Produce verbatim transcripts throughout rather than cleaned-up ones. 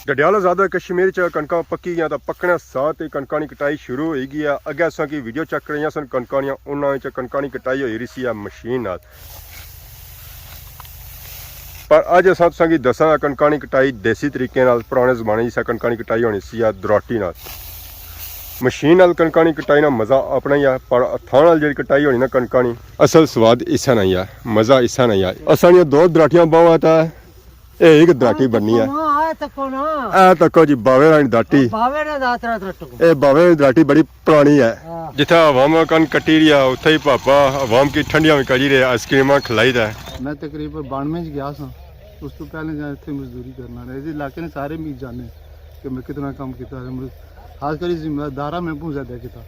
ڈڈیال آزادہ کشمیر چ کنکاں پکی گیاں تاں پکنے ساتھ ہی کنکاں نی کٹائی شروع ہوئی گئی ہے۔ اگے اساں کی ویڈیو چیک کریاں سن کنکاں نیاں، انہاں وچ کنکاں نی کٹائی ہوئی رہی سی ہے مشین نال۔ پر اج اساں تساں کی دساں کنکاں نی کٹائی دیسی طریقے نال، پرانے زمانے جسا کنکاں نی کٹائی ہونی سی ہے دراٹی نال۔ مشین نال کنکاں نی کٹائی نا مزہ اپنا ہی ہے، پر ہتھاں نال جیڑی کٹائی ہونی نا کنکاں نی، اصل سواد اسا نا ہی ہے، مزہ اسا نا ہی ہے۔ اساں نیاں دو دراٹیاں باواں تے اے ایک دراٹی بننی ہے۔ ہاں، اے تکو نا۔ اے تکو جی، باوے رانی دراٹی۔ باوے نے دات رات رٹو۔ اے باوے رانی دراٹی بڑی پرانی ہے۔ ہاں۔ جتھے عوام کنک کٹی رہی ہے، اتھے ہی پاپا عوام کی ٹھنڈیاں وی کری رہے، آئس کریماں کھلائی دے۔ میں تقریباً بانوے چ گیا سا، اس تو پہلے جا اتھے مزدوری کرنا رہا۔ اس علاقے نے سارے می جانے کہ میں کتنا کم کیتا ہے۔ خاص کر ذمہ دارا میں بہت زیادہ کیتا۔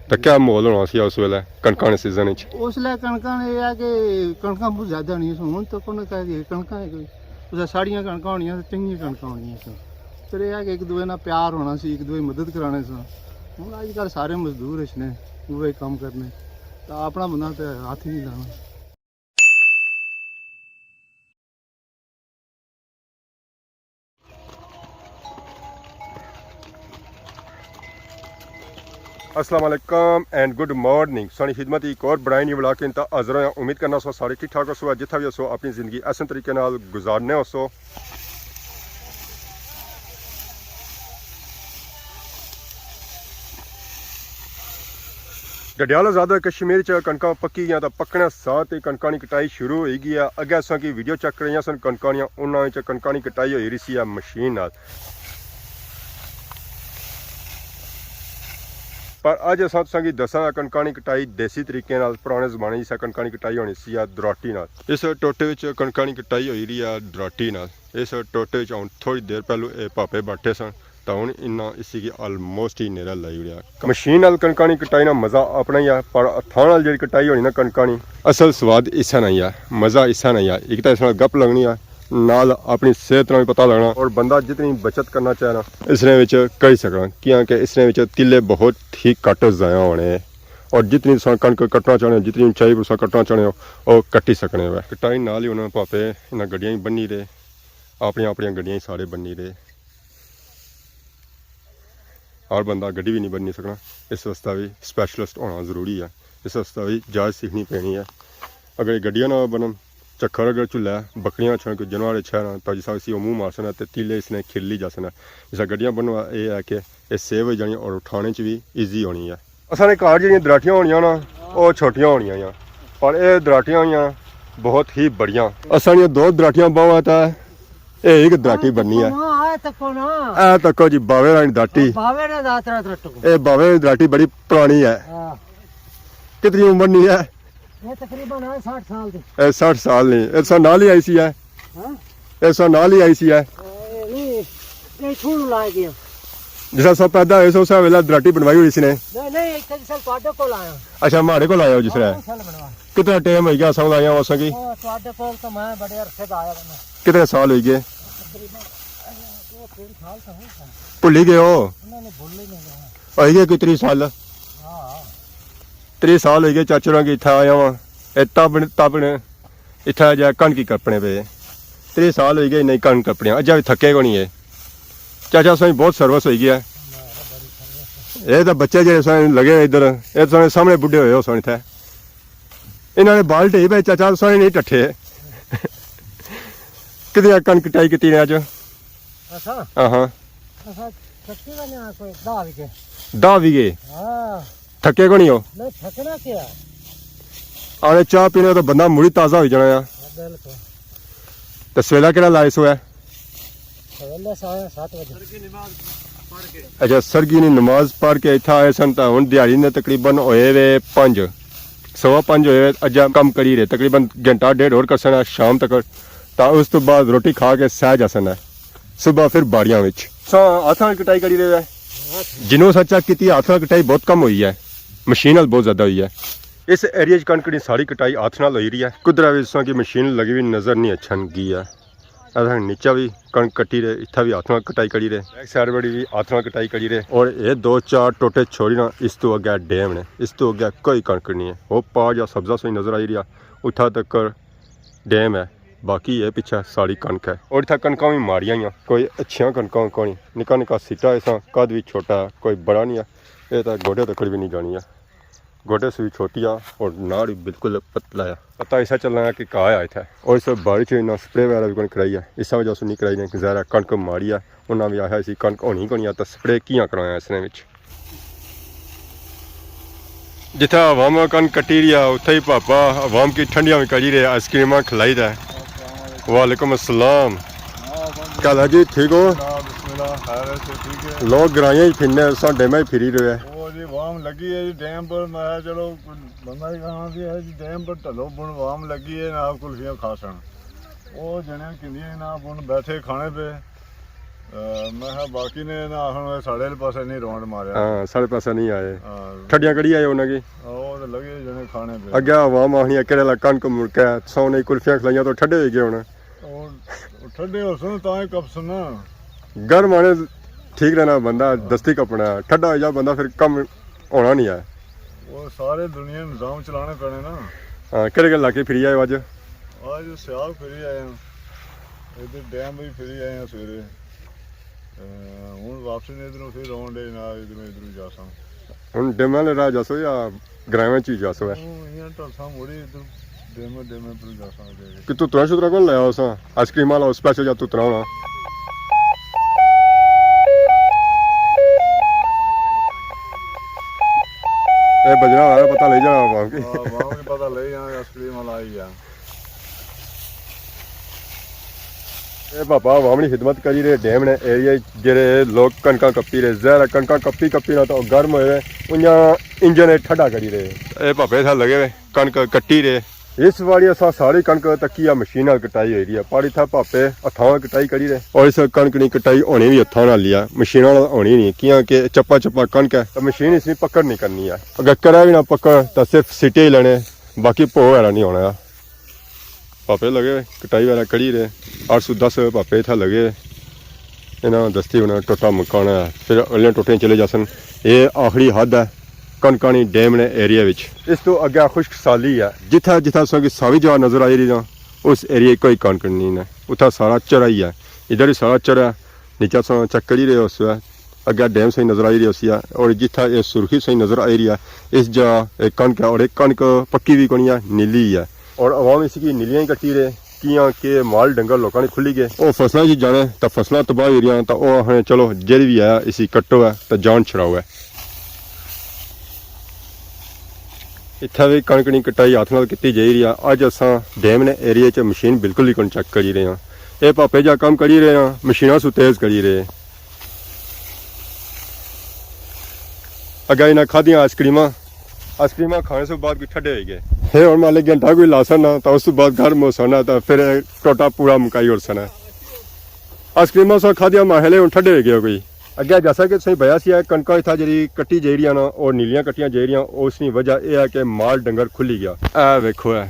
تے کیا ماحول ہونا سی اس ویلے کنکاں نے سیزن وچ؟ اس ویلے کنکاں نے اے ہے کہ کنکاں بہت زیادہ ہونیاں سن، ہن تک انہاں کہہ کہ کنکاں ہے کوئی، اس ویلے ساڑیاں کنکاں ہونیاں سن، چنگیاں کنکاں ہونیاں سن۔ پھر اے ہے کہ ایک دوے نال پیار ہونا سی، ایک دوے مدد کرانے سن۔ ہن اج کل سارے مزدور اچ نے، اوہے کم کرنے، تے اپنا بندہ تے ہاتھ ہی نہیں لانا۔ السلام علیکم اینڈ گڈ مارننگ۔ سانی خدمت ایک اور برائے نیو ولاگ کے انتا حاضر ہویا۔ امید کرنا سو سارے ٹھیک ٹھاک ہو سو، جتھا بھی ہو سو اپنی زندگی احسن طریقے نال گزارنے ہو سو۔ ڈڈیال آزادہ کشمیر چ کنکاں پکی گیاں تاں پکنے ساتھ ہی کنکاں نی کٹائی شروع ہوئی گئی ہے۔ اگے اساں کی ویڈیو چیک کریاں سن کنکاں نیاں، انہاں وچ کنکاں نی کٹائی ہوئی رہی سی ہے مشین نال۔ پر اج اساں تساں کی دساں کنکاں نی کٹائی دیسی طریقے نال، پرانے زمانے جسا کنکاں نی کٹائی ہونی سی ہے دراٹی نال۔ اس ٹوٹے وچ کنکاں نی کٹائی ہوئی رہی ہے دراٹی نال۔ اس ٹوٹے وچ ہن تھوڑی دیر پہلو اے پاپے بیٹھے سن۔ تاں ہن انہاں اسی کی آلموسٹ ہی نیرا لائی اڑیا۔ مشین نال کنکاں نی کٹائی نا مزہ اپنا ہی ہے، پر ہتھاں نال جیڑی کٹائی ہونی نا کنکاں نی، اصل سواد اسا نا ہی ہے، مزہ اسا نا ہی ہے۔ ایک تاں اس نال گپ لگنی ہے، نال اپنی صحت نا بھی پتہ لگنا، اور بندہ جتنی بچت کرنا چاہے نا، اس نے وچ کری سکنا، کیونکہ اس نے وچ تیلے بہت ہی گھٹ ضائع ہونے ہیں۔ اور جتنی تساں کنک کٹنا چاہنے ہو، جتنی اونچائی پر تساں کٹنا چاہنے ہو، او کٹی سکنے ہو۔ کٹائی نال ہی انہاں پاپے انہاں گڈیاں ہی بنی رہے، اپنی اپنی گڈیاں ہی سارے بنی رہے۔ ہر بندہ گڈی بھی نہیں بنی سکنا، اس واسطے بھی اسپیشلسٹ ہونا ضروری ہے، اس واسطے بھی جاچ سیکھنی پینی ہے۔ اگر یہ گڈیاں نہ بنن، چکھر اگر جھلے، بکریاں چھن، کوئی جانور چھن، تو جسا اسی او منہ مار سنا تے تیلے اس نے کھر لی جا سنا۔ جسا گڈیاں بنوا، اے ہے کہ اے سیو ہوئی جانی اور اٹھانے چ بھی ایزی ہونی ہے۔ اساں نے گھر جیڑیاں دراٹیاں ہونیاں نا، او چھوٹیاں ہونیاں یا، پر اے دراٹیاں ہویاں بہت ہی بڑیاں۔ اساں نے دو دراٹیاں باواں تے اے ایک دراٹی بننی ہے۔ ہاں، اے تکو نا۔ اے تکو جی، باوے رانی دراٹی۔ باوے نے دات رات رٹو۔ اے باوے رانی دراٹی بڑی پرانی ہے۔ ہاں۔ کتنی عمر نی ہے؟ یہ تقریباً ہے ساٹھ سال دی۔ اے ساٹھ سال نی، اے سا نال ہی آئی سی ہے۔ ہاں؟ اے سا نال ہی آئی سی ہے۔ اے نہیں، یہ چھوڑ لائے گیا۔ جس سا پیدا ہوئے سو، اس ویلے دراٹی بنوائی ہوئی سی نے۔ نہیں، نہیں، ایک سال تواڈے کول آیا۔ اچھا، ماڑے کول آیا ہو جس ویلے۔ ہاں، اس ویلے بنوایا۔ کتنا ٹائم ہوئی گیا اساں آیا اساں کی؟ او، تواڈے کول تو میں بڑے عرصے دا آیا بندہ۔ کتنے سال ہوئی گئے؟ تقریباً دو تین سال تو ہوئے سن۔ بھلی گئے ہو؟ نہیں، نہیں، بھول ہی نہیں گیا۔ ہوئی گئے کوئی تریہہ سال؟ ہاں۔ تریہہ سال ہوئی گئے چاچے ہوراں کی اتھا آیا واں۔ اے تابن، تابن اتھا جا کنک ہی کپنے پے۔ تریہہ سال ہوئی گئے انہیں کنک کپنے، اجا بھی تھکے کو نہیں ہے۔ چاچا سائیں بہت سروس ہوئی گیا۔ اے تاں بچے جڑے سائیں لگے ادھر، اے سائیں سامنے بڈھے ہوئے ہو سائیں تھے۔ انہاں نے بال ڈھئی پے چاچا سائیں نہیں ٹٹھے۔ کتنی کنک کٹائی کیتی نے اج؟ اساں؟ ہاں ہاں۔ اساں تقریباً کوئی دہ ویگے۔ دہ ویگے؟ ہاں۔ تھکے کو نہیں ہو؟ نہیں، تھکنا کیا؟ آنے چاہ پینے تو بندہ مڑی تازہ ہوئی جانا ہے۔ ہاں، بالکل۔ تو سویلا کہڑا لائے سو ہے؟ سویلا ساڑھے ست بجے۔ اچھا، سرگی نی نماز پڑھ کے اتھا آئے سن، تاں ہن دیہاڑی نے تقریباً ہوئے وے پنج، سوا پنج ہوئے وے، اجا کم کری رہے، تقریباً گھنٹہ ڈیڑھ ہور کرسن شام تک، تاں اس تو بعد روٹی کھا کے سہ جاسن۔ صبح پھر باڑیاں وچ۔ سا ہاتھ نال کٹائی کری رہے ہے۔ جنوں سا چیک کیتی، ہاتھ نال کٹائی بہت کم ہوئی ہے، مشین نال بہت زیادہ ہوئی ہے۔ اس ایریے چ کنک نی ساری کٹائی ہاتھ نال ہوئی رہی ہے۔ کدرا وچ تساں کی مشین لگی ہوئی نظر نہیں اچھن گئی ہے۔ اساں نیچا بھی کنک کٹی رہے، اتھا بھی ہاتھ نال کٹائی کری رہے، بیک سائیڈ بڑی بھی ہاتھ نال کٹائی کری رہے۔ اور یہ دو چار ٹوٹے چھوڑی نا، اس تو اگے ڈیم نے، اس تو اگے کوئی کنک نہیں ہے۔ وہ پار جا سبزہ سوئی نظر آئی رہی ہے، اتھا تک ڈیم ہے۔ باقی اے پچھے ساری کنک ہے۔ اور اتھا کنکاں وی ماڑیاں ہیاں، کوئی اچھیاں کنکاں کونی، نکا نکا سٹا ایسا، قد وی چھوٹا ہے، کوئی بڑا نہیں ہے۔ اے تاں گوڈے تکڑ وی نہیں جانی ہے، گوڈے سے وی چھوٹی ہے اور ناڑ وی بالکل پتلا ہے۔ پتہ ایسا چلنا ہے کہ کہا ہے اتھا۔ اور اس بارش وچ انہاں سپرے وغیرہ وی کونی کرائی ہے، اس وجہ سے نہیں کرائی نے کہ ظاہر ہے کنک ماڑی ہے، انہاں وی آخیا سی کنک ہونی کونی ہے تاں سپرے کیاں کرایا اس نے وچ۔ جتھے عوام کنک کٹی رہی ہے، اتھے ہی پاپا عوام کی ٹھنڈیاں وی کری رہے، آئس کریماں کھلائی دے۔ وعلیکم السلام۔ کیا حال ہے جی، ٹھیک ہو؟ بسم اللہ، خیر ہے، ٹھیک ہے۔ لوگ گرائیاں ہی پھرنے، اساں ڈیماں ہی پھری رہے۔ وہ جی عوام لگی ہے جی ڈیم پر، میں کہا چلو بندہ ہی کہاں بھی ہے جی، ڈیم پر ٹلو بن عوام لگی ہے، نہ کلفیاں کھا سن۔ وہ جنے کندیاں نہ بن بیٹھے کھانے پہ۔ آ، میں کہا باقی نے نہ آخن ہوئے ساڑے آلے پاسے نہیں رونڈ ماریا۔ ہاں، ساڑے پاسے نہیں آئے۔ ہاں۔ ٹھڈیاں کڑی آئے انہاں کی۔ ہاں، وہ تو لگے جنے کھانے پہ۔ اگے عوام آخنی ہے کہڑے لا کنک ملکا ہے، سو نے کلفیاں کھلائیاں تو ٹھڈے ہوئی گئے ہونے۔ اور ٹھڈے ہو سن تاں ہی کپ سن نا۔ گرم آنے ٹھیک رہنا بندہ، ہاں۔ دستی کپنا ہے۔ ٹھڈا ہو جا بندہ پھر کم ہونا نہیں ہے۔ وہ سارے دنیا نظام چلانے پینے نا۔ ہاں، کہڑے کہڑے علاقے پھری آئے ہو اج؟ اج سیاگ پھری آئے ہیں، ادھر ڈیم بھی پھری آئے ہیں سویرے۔ تے ہن واپسی نے ادھروں پھر آن ڈے نال ادھروں، ادھروں جاساں۔ ہن ڈیماں آلے راہ جاسو یا گرائیں وچ ہی جاسو ہے؟ ہوں، ایاں ٹرساں مڑی ادھر ڈیمے، ڈیمے پر جاساں۔ کہ تتراں شتراں کون لایا اساں؟ آئس کریم والا اسپیشل جا تتراں ہونا۔ اے بجنا والا پتہ لئی جانا عوام کی۔ ہاں، عوام کی پتہ لئی جانا، آئس کریم والا آئی گیا۔ اے پاپا عوام نی خدمت کری رہے، ڈیم نے ایریا جڑے لوگ کنکاں کپی رہے، ظاہر ہے کنکاں کپی کپی نہ تو گرم ہوئے، انجاں انجن ٹھڈا کری رہے۔ اے پاپے اتھا لگے ہوئے، کنک کٹی رہے۔ اس والی اساں ساری کنک تکی آ مشین نال کٹائی ہوئی رہی ہے، پر اتھا پاپے ہتھاں نال کٹائی کری رہے۔ اور اس کنک نی کٹائی ہونی وی ہتھاں نال ہی ہے، مشین نال ہونی نہیں، کیاں کہ چپا چپا کنک ہے، تے مشین اس نی پکڑ نہیں کرنی ہے۔ اگر کرے وی نہ پکڑ، تے صرف سٹے ہی لینے، باقی پو وغیرہ نہیں ہونا ہے۔ پاپے لگے ہوئے، کٹائی وغیرہ کری رہے۔ اٹھ سو دس پاپے اتھا لگے ہوئے۔ انہاں دستی انہاں ٹوٹا مکانا ہے۔ پھر اگلے ٹوٹے چلے جاسن۔ اے آخری حد ہے کنکانی ڈیم نے ایریا وچ۔ اس تو اگے خشک سالی ہے۔ جتھا جتھا تساں کی ساوی جگہ نظر آئی رہی نا، اس ایریا کوئی کنک نہیں ہے۔ اتھا سارا چرا ہی ہے۔ ادھر ہی سارا چرا ہے۔ نیچا تساں چیک کری رہے ہو اس وقت۔ اگے ڈیم صحیح نظر آئی رہی ہوسی ہے، اور جتھا اے سرخی صحیح نظر آئی رہی ہے، اس جا اے کنک ہے، اور اے کنک پکی وی کونی ہے، نیلی ہی ہے۔ اور عوام اس کی نیلیاں ہی کٹی رہے، کیاں کہ مال ڈنگر لوکاں نے کھلی گئے۔ او فصلاں چ جانے تاں فصلاں تباہ ہوئی رہیاں، تاں او آخنے چلو جیڑی وی ہے اسی کٹو ہے تاں جان چھڑاؤ ہے۔ اتھا وی کنک نی کٹائی ہاتھ نال کیتی جائی رہی ہے۔ اج اساں ڈیم نے ایریا چ مشین بالکل وی کون چیک کری رہے ہاں۔ اے پاپے جا کم کری رہے ہاں، مشیناں سو تیز کری رہے۔ اگے انہاں کھادیاں آئس کریماں، آئس کریماں کھانے سے بعد کوئی ٹھڈے ہوئی گئے۔ اے ہن مالک گھنٹہ کوئی لاسن نا، تاں اس تو بعد گرم ہوسن نا، تاں پھر اے ٹوٹا پورا مکائی اڑسن نا۔ آئس کریماں سو کھادیاں ماہلے ہن ٹھڈے ہوئی گئے کوئی۔ اگے جیسا کہ تساں بیا سی ہے، کنکاں اتھا جیڑی کٹی جائی رہیاں نا، اور نیلیاں کٹیاں جائی رہیاں، اس نی وجہ اے ہے کہ مال ڈنگر کھلی گیا۔ اے ویکھو اے،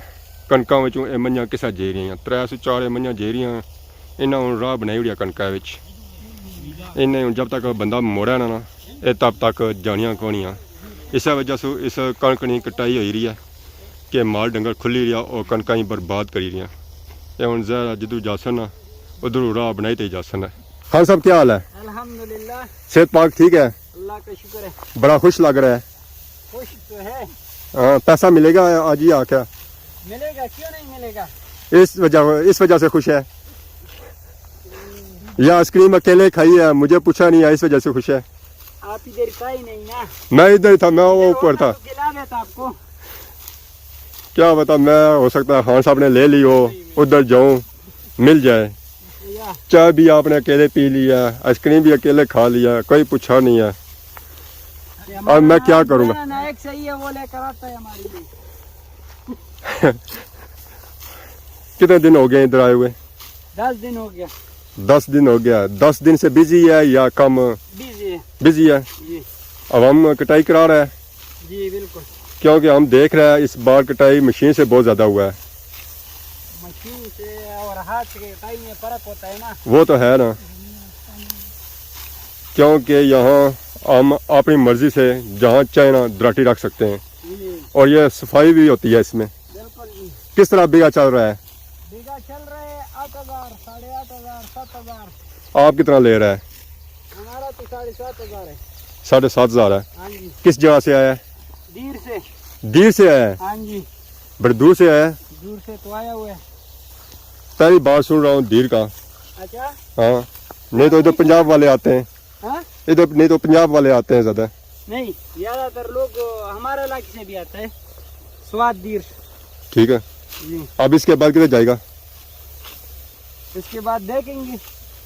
کنکاں وچوں اے منجھاں کسا جائی رہیاں، ترے سو چار اے منجھاں جائی رہیاں۔ انہاں ہن راہ بنائی اڑیا کنکاں وچ۔ انہیں ہن جب تک بندہ موڑے نا نا، اے تب تک جانیاں کونیاں۔ اسے وجہ سو اس کنک نی کٹائی ہوئی رہی ہے کہ مال ڈنگر کھلی رہیا اور کنکاں ہی برباد کری رہیاں۔ اے ہن ظاہر ہے جدھروں جاسن نا، ادھروں راہ بنائی تے ہی جاسن ہے۔ خان صاحب، کیا حال ہے؟ الحمدللہ۔ صحت پاک ٹھیک ہے؟ اللہ کا شکر ہے۔ بڑا خوش لگ رہا ہے۔ خوش تو ہے۔ ہاں، پیسہ ملے گا، آج ہی آ کیا؟ ملے گا، کیوں نہیں ملے گا؟ اس وجہ، اس وجہ سے خوش ہے؟ یا آئس کریم اکیلے کھائی ہے، مجھے پوچھا نہیں ہے، اس وجہ سے خوش ہے؟ آپ ادھر کا ہی نہیں نا۔ میں ادھر ہی تھا، میں وہ اوپر تھا۔ گلا دیتا آپ کو۔ کیا پتا، میں، ہو سکتا ہے خان صاحب نے لے لی ہو، ادھر جاؤں، مل جائے۔ یا۔ چائے بھی آپ نے اکیلے پی لی ہے، آئس کریم بھی اکیلے کھا لیا، کوئی پوچھا نہیں ہے۔ اب میں کیا کروں گا؟ میرا نائب صحیح ہے، وہ لے کر آتا ہے ہمارے لیے۔ کتنے دن ہو گئے ادھر آئے ہوئے؟ دس دن ہو گیا۔ دس دن ہو گیا۔ دس دن سے بزی ہے یا کم؟ بزی ہے۔ بزی ہے؟ جی۔ عوام کٹائی کرا رہا ہے؟ جی، بالکل۔ کیونکہ ہم دیکھ رہے ہیں اس بار کٹائی مشین سے بہت زیادہ ہوا ہے۔ مشین سے اور ہاتھ سے کٹائی میں فرق ہوتا ہے نا۔ وہ تو ہے نا۔ کیونکہ یہاں ہم اپنی مرضی سے جہاں چاہے نا دراٹی رکھ سکتے ہیں۔ جی۔ اور یہ صفائی بھی ہوتی ہے اس میں۔ بالکل جی۔ کس طرح بیگھا چل رہا ہے؟ بیگھا چل رہا ہے۔ آٹھ ہزار، ساڑھے آٹھ ہزار، ست ہزار۔ آپ کتنا لے رہا ہے؟ ہمارا تو ساڑھے سات ہزار ہے۔ ساڑھے سات ہزار ہے۔ ہاں جی۔ کس جگہ سے آیا ہے؟ دیر سے۔ دیر سے آیا ہے؟ ہاں جی۔ بڑے دور سے آیا ہے؟ دور سے تو آیا ہوا ہے۔ پہلی بار سن رہا ہوں دیر کا۔ اچھا۔ ہاں، نہیں تو ادھر پنجاب والے آتے ہیں۔ ہاں؟ ادھر نہیں تو پنجاب والے آتے ہیں زیادہ۔ نہیں، زیادہ تر لوگ ہمارے علاقے سے بھی آتے ہیں، سوات دیر۔ ٹھیک ہے۔ جی۔ اب اس کے بعد کدھر جائے گا؟ اس کے بعد دیکھیں گے۔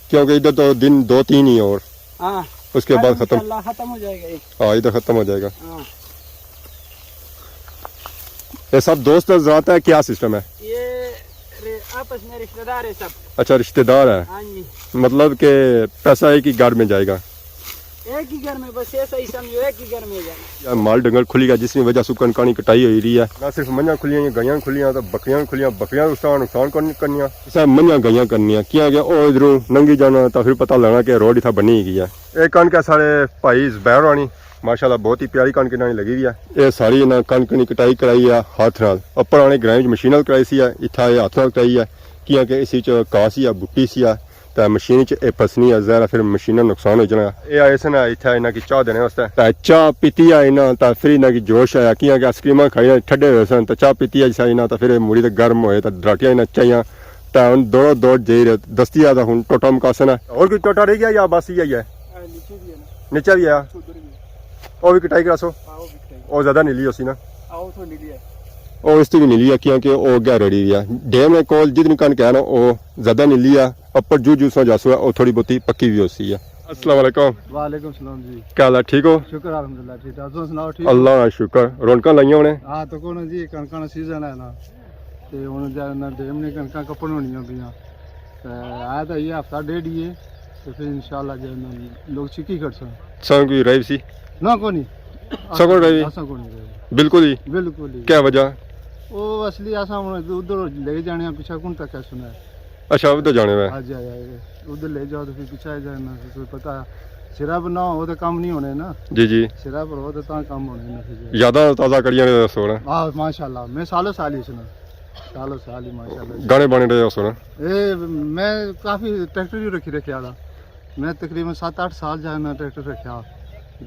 کیونکہ ادھر تو دن دو تین ہی اور۔ ہاں۔ اس کے بعد ختم۔ انشاءاللہ ختم ہو جائے گا یہ۔ ہاں، ادھر ختم ہو جائے گا۔ ہاں۔ یہ سب دوست حضرات ہے، کیا سسٹم ہے؟ یہ رے-، آپس میں رشتہ دار ہے سب۔ اچھا، رشتہ دار ہے۔ ہاں جی۔ مطلب کہ پیسہ ایک ہی گھر میں جائے گا؟ ایک ہی گھر میں، بس ایسا ہی سمجھو، ایک ہی گھر میں جائے گا۔ یا مال ڈنگر کھلی گیا، جس کی وجہ سے کنکاں نی کٹائی ہوئی رہی ہے۔ نہ صرف منجھاں کھلیاں، گئیاں کھلیاں، تو بکریاں کھلیاں، بکریاں اس طرح نقصان کر-، کرنیاں۔ اسے منجھاں گئیاں کرنیاں، کیاں کہ او ادھروں ننگی جانا، تو پھر پتہ لگنا کہ روڈ اتھا بنی گئی ہے۔ اے کنک ہے سارے بھائی زبیر ہونی، ماشاءاللہ بہت ہی پیاری کنک انہاں نی لگی ہوئی ہے۔ اے ساری انہاں کنک نی کٹائی کرائی ہے ہاتھ نال۔ اپر آنے گرائیں وچ مشین نال کرائی سی ہے، اتھا اے ہاتھ نال کرائی ہے، کیاں کہ اس وچ گھاس سی ہے، بوٹی سی ہے، تے مشین وچ اے پھسنی ہے، ظاہر ہے پھر مشین نا نقصان ہو جانا۔ اے آئے سن اتھا انہاں کی چاہ دینے واسطے۔ تے چاہ پیتی ہے انہاں، تے پھر انہاں کی جوش آیا، کیاں کہ آئس کریماں کھائی نے ٹھڈے ہوئے سن، تے چاہ پیتی ہے جس انہاں، تے پھر اے مڑی تے گرم ہوئے، تے دراٹیاں انہاں چائیاں۔ تے ہن دوڑو دوڑ جائی رہے، دستی آ تے ہن ٹوٹا مکاسن ہے۔ اور کوئی ٹوٹا رہ گیا یا بس ایہا ہی ہے؟ ہاں، نیچے بھی ہے نا۔ نیچے بھی ہے؟ ادھر بھی ہے۔ او بھی کٹائی کراسو؟ ہاں، او بھی کٹائی۔ او زیادہ نیلی ہوسی نا؟ ہاں، او تو نیلی ہے۔ او اس تے بھی نیلی ہے، کیاں کہ او اگے رڑی ہوئی ہے۔ ڈیم نے کول جتنی کنک ہے نا، او زیادہ نیلی ہے۔ اپر جو جو سا جاسو ہے، او تھوڑی بہتی پکی بھی ہوسی ہے۔ السلام علیکم۔ وعلیکم السلام جی۔ کیا حال ہے؟ ٹھیک ہو؟ شکر الحمدللہ، ٹھیک ہے۔ تساں سناؤ، ٹھیک ہو؟ اللہ کا شکر۔ رونقاں لائیاں ہونے؟ ہاں، تو کون جی، کنکاں نا سیزن ہے نا۔ تے ہن جے نہ ڈیم نے کنکاں کپن ہونیاں پیاں۔ تے آیا تاں یہ ہفتہ ڈیڑھ ہی ہے، تے پھر انشاءاللہ جے نہ لوگ چکی کھڑسن۔ ساں کوئی رہی سی؟ نہ، کوئی نہیں۔ ساں کوئی رہی؟ اساں کوئی نہیں رہی۔ بالکل ہی؟ بالکل ہی۔ کیا وجہ؟ او اصلی اساں ہن ادھر لے جانے آں، پچھا کون تک ہے سنا ہے۔ اچھا، ادھر جانے ہوئے؟ ہاں جی، ہاں جی۔ ادھر لے جاؤ تو پھر پچھا ہی جانا، پھر کوئی پتہ سرا پر نہ ہو تو کام نہیں ہونے نا۔ جی، جی۔ سرا پر ہو تو تاں کام ہونے نا پھر۔ یاداں تازہ کریاں نے سونا۔ ہاں، ماشاءاللہ، میں سالوں سال ہی سنا۔ سالوں سال ہی ماشاءاللہ۔ گانے بانے رہے ہو سنا؟ اے، میں کافی ٹریکٹر ہی رکھی رکھیا تھا۔ میں تقریباً ست اٹھ سال جانا ٹریکٹر رکھیا۔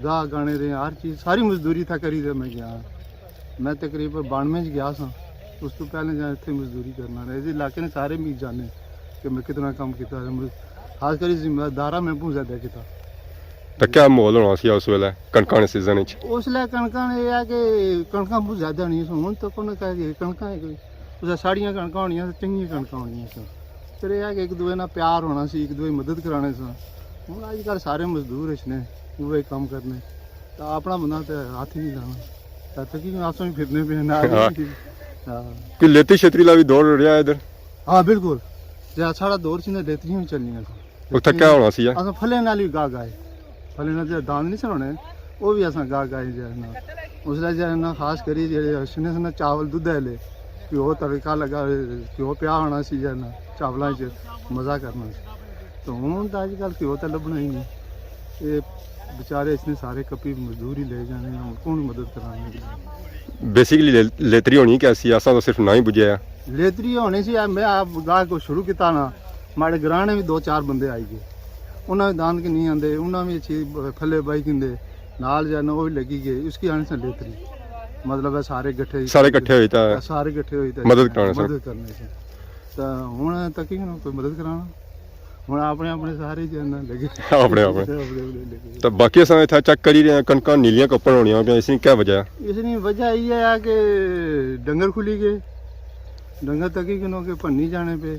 گاہ گانے رہے، ہر چیز، ساری مزدوری تھا کری تے میں گیا۔ میں تقریباً بانوے چ گیا سا، اس تو پہلے جاں اتھے مزدوری کرنا رہا۔ اس علاقے نے سارے می جانے کہ میں کتنا کم کیتا ہے۔ مز-، خاص کر ذمہ دارا میں بہت زیادہ کیتا۔ تے کیا ماحول ہونا سی اس ویلے کنکاں نے سیزن وچ؟ اس ویلے کنکاں نے یہ ہے کہ کنکاں بہت زیادہ نہیں سن، ہن تو کون کہہ کہ کنکاں ہے کوئی، اس ویلے ساڑیاں کنکاں ہونیاں سن، چنگیاں کنکاں ہونیاں سن۔ پھر یہ ہے کہ ایک دوے نال پیار ہونا سی، ایک دوے مدد کرانے سن۔ ہن اج کل سارے مزدور اچ نے، اوہے کم کرنے۔ تے اپنا بندہ تے ہاتھ ہی نہیں لانا۔ تے تقریباً اساں بھی پھرنے پے نال ہی۔ ہاں۔ ہاں۔ کوئی لیتری شیتری لا بھی دور رہیا ادھر؟ ہاں، بالکل۔ جے ساڑا دور سی نا، لیتریاں بھی چلنیاں سن۔ اتھا کیا ہونا سی؟ اساں پھلے نال ہی گاہ گائے۔ پھلے نال جے داند نہیں سن ہونے، وہ بھی اساں گاہ گائے جے نا۔ اس لے جے نا خاص کری جے سنے سن چاول دودھ لے، کہ وہ تڑکا لگا، کہ وہ پیا ہونا سی جے نا، چاولاں چ مزہ کرنا سی۔ تو ہن تاں اج کل گھیو تاں لبھنا ہی نہیں۔ اے بیچارے اس نے سارے کپی مزدور ہی لے جانے، ہن کون مدد کرانے؟ بیسیکلی لے-، لیتری ہونی کیا سی؟ اساں تو صرف نہ ہی بجھیا۔ لیتری ہونی سی، میں آپ گاہ کو شروع کیتا نا، ماڑے گراں نے بھی دو چار بندے آئی گئے۔ انہاں نے داند کے نہیں آندے، انہاں بھی اچھی پھلے بائی کندے، نال جانا وہ بھی لگی گئے، اس کی آنے سے لیتری۔ مطلب ہے سارے کٹھے ہی سارے کٹھے ہوئے تاں سارے کٹھے ہوئے تاں مدد کرانے سن۔ مدد کرنے سے۔ تاں ہن تقریباً کوئی مدد کرانا۔ ہن اپنے اپنے سارے جانا لگے۔ اپنے اپنے۔ اپنے اپنے لگے۔ تے باقی اساں اتھا چیک کری رہے ہیں، کنکاں نیلیاں کپن ہونیاں پیاں، اس نی کیا وجہ ہے؟ اس نی وجہ یہ ہے کہ ڈنگر کھلی گئے، ڈنگر تقریباً کہ بھنی جانے پے،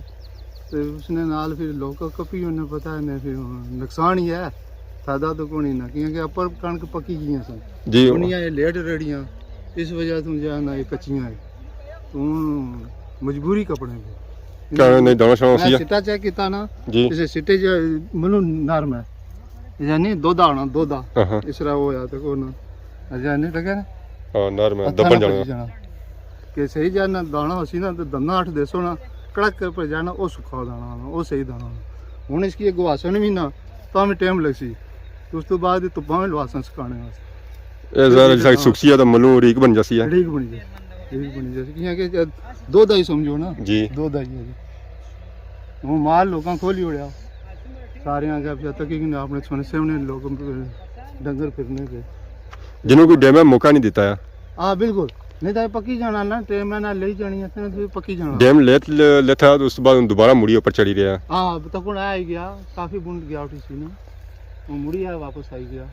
تے اس نے نال پھر لوگ کپی ہونے، پتہ ہے، پھر نقصان ہی ہے، فائدہ تو کونی نہ، کیونکہ اپر کنک پکی گئیاں سن۔ جی۔ بنیاں یہ لیٹ رڑیاں، اس وجہ تو جو ہے نا یہ کچیاں ہیں۔ تو ہن مجبوری کپنے پے۔ کیا نہیں دانا شانا میں سی ہے؟ سٹا چیک کیتا نا، جی۔ اسے سٹے جو ملو نرم ہے۔ یعنی دودا آنا، دودا۔ ہاں ہاں۔ اس طرح وہ یا تک ہونا۔ یعنی تک ہے نا؟ ہاں، نرم ہے، ہتھاں دبن نال جانا۔ پچی جانا۔ کہ صحیح جانا دانا ہو سی نا، تو دنا اٹھ دے سو نا، کڑک کر پر جانا، وہ سکھا دانا ہونا، وہ صحیح دانا ہونا۔ ہن اس کی اگو آسن بھی نہ، تاں بھی ٹائم لگ سی۔ اس تو بعد دھپاں وچ لواساں سکھانے واسطے۔ اے ذرا جس طرح سکسی ہے تاں ملوں ریک بن جاسی ہے۔ ریک بنی جاسی، ریک بنی جاسی۔ کیاں کہ جد دودھ آئی سمجھو نا، جی۔ دودھ آئی ہے جی۔ وہ مال لوکاں کھولی اڑیا۔ سارے آگے پیا تکی کہ اپنے سونے سے انہیں لوگ ڈنگر پھرنے پہ۔ جنہوں کوئی ڈیم ہے موقع نہیں دیتا ہے۔ ہاں، بالکل۔ نہیں تو پکی جانا نا، ٹائم ہے نہ لے جانی ہے، پھر پکی جانا۔ ڈیم لیت لیتا تو اس بعد دوبارہ مڑی اوپر چڑھی رہیا۔ ہاں، اب تک ہن آ ہی گیا، کافی بنڈ گیا اٹھی سی نا۔ وہ مڑی آیا، واپس آئی گیا۔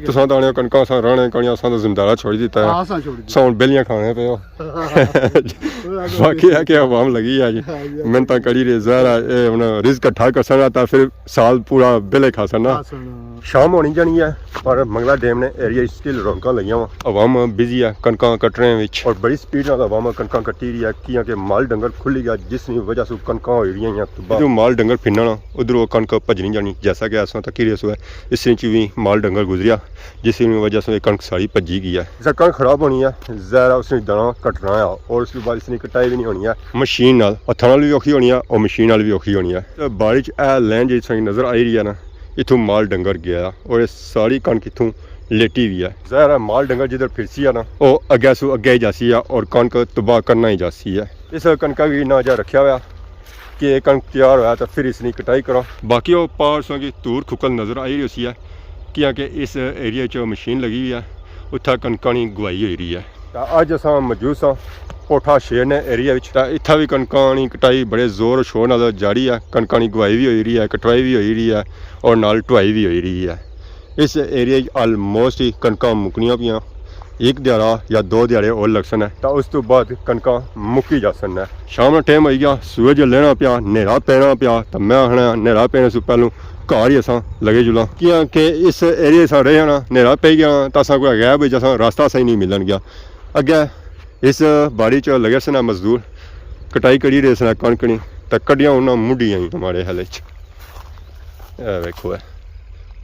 تساں تاں آنے کنکاں، اساں راہنے کانیاں، اساں تاں زمیندارا چھوڑی دیتا ہے۔ ہاں، اساں چھوڑی دیتا۔ اساں ہن بیلیاں کھانے پے ہو۔ باقی ہے کہ عوام لگی ہے جی۔ ہاں جی۔ محنتاں کری رہے، ظاہر ہے، اے ہن رزق اکٹھا کرسن نا، تاں پھر سال پورا بیلے کھاسن نا۔ کھاسن نا۔ شام ہونی جانی ہے، پر منگلا ڈیم نے ایریا اچ سٹل رونقاں لگیاں وا۔ عوام بزی ہے کنکاں کٹنے وچ، اور بڑی سپیڈ نال عوام کنکاں کٹی رہی ہے، کیاں کہ مال ڈنگر کھلی گیا، جس نی وجہ سوں کنکاں ہوئی رہیاں ہیں تباہ۔ ادھروں مال ڈنگر پھرنا نا، ادھروں کنک بھجنی جانی، جیسا کہ اساں تکی رہے سو ہے۔ اس وچ وی مال ڈنگر گزریا، جس نی وجہ سے کنک ساری بھجی گئی ہے۔ جس کنک خراب ہونی ہے، ظاہر ہے اس نے دانا کٹنا ہے اور اس کے بعد اس نی کٹائی بھی نہیں ہونی ہے۔ مشین نال، ہتھاں نال بھی اوکھی ہونی ہے اور مشین نال بھی اوکھی ہونی ہے۔ تے باڑی چ اے لین جی ساں نظر آئی رہی ہے نا، اتھوں مال ڈنگر گیا ہے اور یہ ساری کنک اتھوں لیٹی ہوئی ہے۔ ظاہر ہے مال ڈنگر جدھر پھرسی ہے نا، او اگے سو اگے ہی جاسی ہے اور کنک تباہ کرنا ہی جاسی ہے۔ اس کنکا کی نہ جا رکھیا ہوا کہ یہ کنک تیار ہویا تو پھر اس نی کٹائی کراں۔ باقی او پار ساں کی دھور کھکل نظر آئی رہی ہوسی ہے، کیاں کہ اس ایریا چ مشین لگی ہوئی ہے، اتھا کنکاں نی گواہی ہوئی رہی ہے۔ تا اج اساں موجود ساں پوٹھا شیر نے ایریا وچ۔ تا اتھا وی کنکاں نی کٹائی بڑے زور و شور نال جاری ہے، کنکاں نی گواہی وی ہوئی رہی ہے، کٹوائی وی ہوئی رہی ہے اور نال ٹوائی وی ہوئی رہی ہے۔ اس ایریا وچ آلموسٹ ہی کنکاں مکنیاں پیاں۔ ایک دیہاڑا یا دو دیہاڑے ہور لگسن ہے، تاں اس تو بعد کنکاں مکی جاسن ہے۔ شام نا ٹائم ہوئی گیا، سورج لینا پیا، نیرا پینا پیا، تاں میں آخنا نیرا پینے سو پہلوں گھر ہی اساں لگے جلاں، کیاں کہ اس ایریا اساں رہے نا، نیرا پئی گیا تاں اساں کوئی غائب ہوئی جاساں، راستہ صحیح نہیں ملن گیا۔ اگے اس باڑی چ لگے سن مزدور، کٹائی کری رہے سن کنک نی، تاں کڈیاں انہاں منڈیاں ہی ہمارے حال وچ۔ اے ویکھو، اے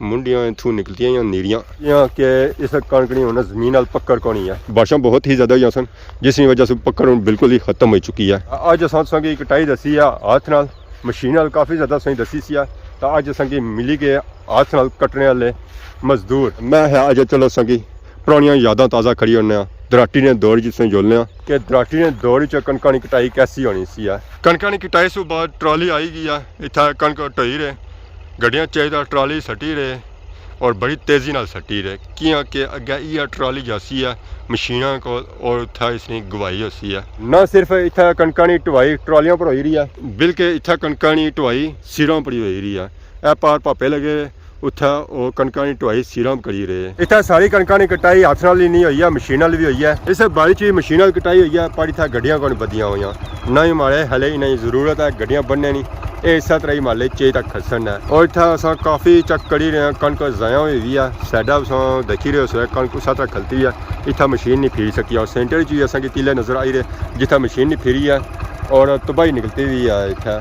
منڈیاں اتھوں نکلتیاں یا نیریاں۔ یا کہ اس کنک نی ہن زمین نال پکڑ کونی ہے۔ بارشاں بہت ہی زیادہ ہوئی سن، جس نی وجہ سے پکڑ ہن بالکل ہی ختم ہوئی چکی ہے۔ اج اساں تساں کی کٹائی دسی ہے ہاتھ نال، مشین نال کافی زیادہ تساں کی دسی سی ہے، تاں اج اساں کی ملی گئے ہاتھ نال کٹنے والے مزدور۔ میں ہے اج چلو تساں کی پرانیاں یاداں تازہ کری ہونے آں، دراٹی نے دور جس نے جولنے آں کہ دراٹی نے دور وچ کنکاں نی کٹائی کیسی ہونی سی ہے۔ کنکاں نی کٹائی سو بعد ٹرالی آئی گئی ہے، اتھا کنک ٹوئی رہے، گڈیاں چاہیے تاں ٹرالی سٹی رہے اور بڑی تیزی نال سٹی رہے، کیاں کہ اگے ایہا ٹرالی جاسی ہے مشیناں کول اور اتھا اس نی گواہی ہوسی ہے۔ نہ صرف اتھا کنکاں نی ٹوائی ٹرالیاں پر ہوئی رہی ہے، بلکہ اتھا کنکاں نی ٹوائی سیراں پر ہی ہوئی رہی ہے۔ اے پار پاپے لگے، اتھا او کنکاں نی ٹوائی سیراں کری رہے۔ اتھا ساری کنکاں نی کٹائی ہاتھ نال ہی نہیں ہوئی ہے، مشین نال بھی ہوئی ہے۔ اس باڑی چ مشین نال کٹائی ہوئی ہے، پر اتھا گڈیاں کون بدیاں ہوئیاں۔ نہ ہی ماڑے ہلے انہاں نی ضرورت ہے گڈیاں بننے نی، اے اسا طرح ہی مالے چے تک کھسن ہے۔ اور اتھا اساں کافی چیک کری رہے ہیں، کنک ضائع ہوئی ہوئی ہے۔ سائیڈا اساں دیکھی رہے ہو سو کنک اسا طرح کھلتی ہے، اتھا مشین نہیں پھری سکی۔ اور سینٹر چ بھی اساں کی تیلے نظر آئی رہے، جتھا مشین نہیں پھری ہے اور تباہی نکلتی ہوئی ہے اتھا۔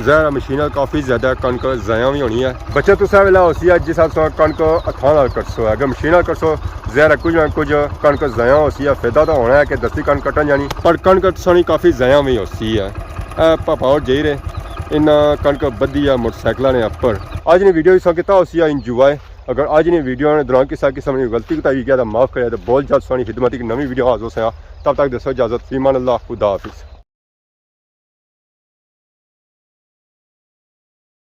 ظاہر ہے مشیناں کافی زیادہ کنک ضائع بھی ہونی ہے۔ بچت اسے ویلے ہوسی ہے جس وقت تساں کنک ہتھاں نال کٹسو ہے، اگر مشین نال کٹسو ظاہر ہے کچھ نہ کچھ کنک ضائع ہوسی ہے۔ فائدہ تو ہونا ہے کہ دستی کنک کٹن جانی، پر کنک تساں نی کافی ضائع بھی ہوسی ہے۔ اے پاپا اور جائی رہے، انہاں کنک بدھی ہے موٹر سائیکلاں نے اپر۔ اج نی ویڈیو تساں کیتا ہوسی ہے انجوائے۔ اگر اج نی ویڈیو نے دوران کسا قسم نی غلطی کوتاہی ہوئی گیا تو معاف کرے، تو بہت جلد تساں نی خدمت ایک نویں ویڈیو حاضر ہوساں۔ تب تک دیسو اجازت، فی امان اللہ، خدا حافظ۔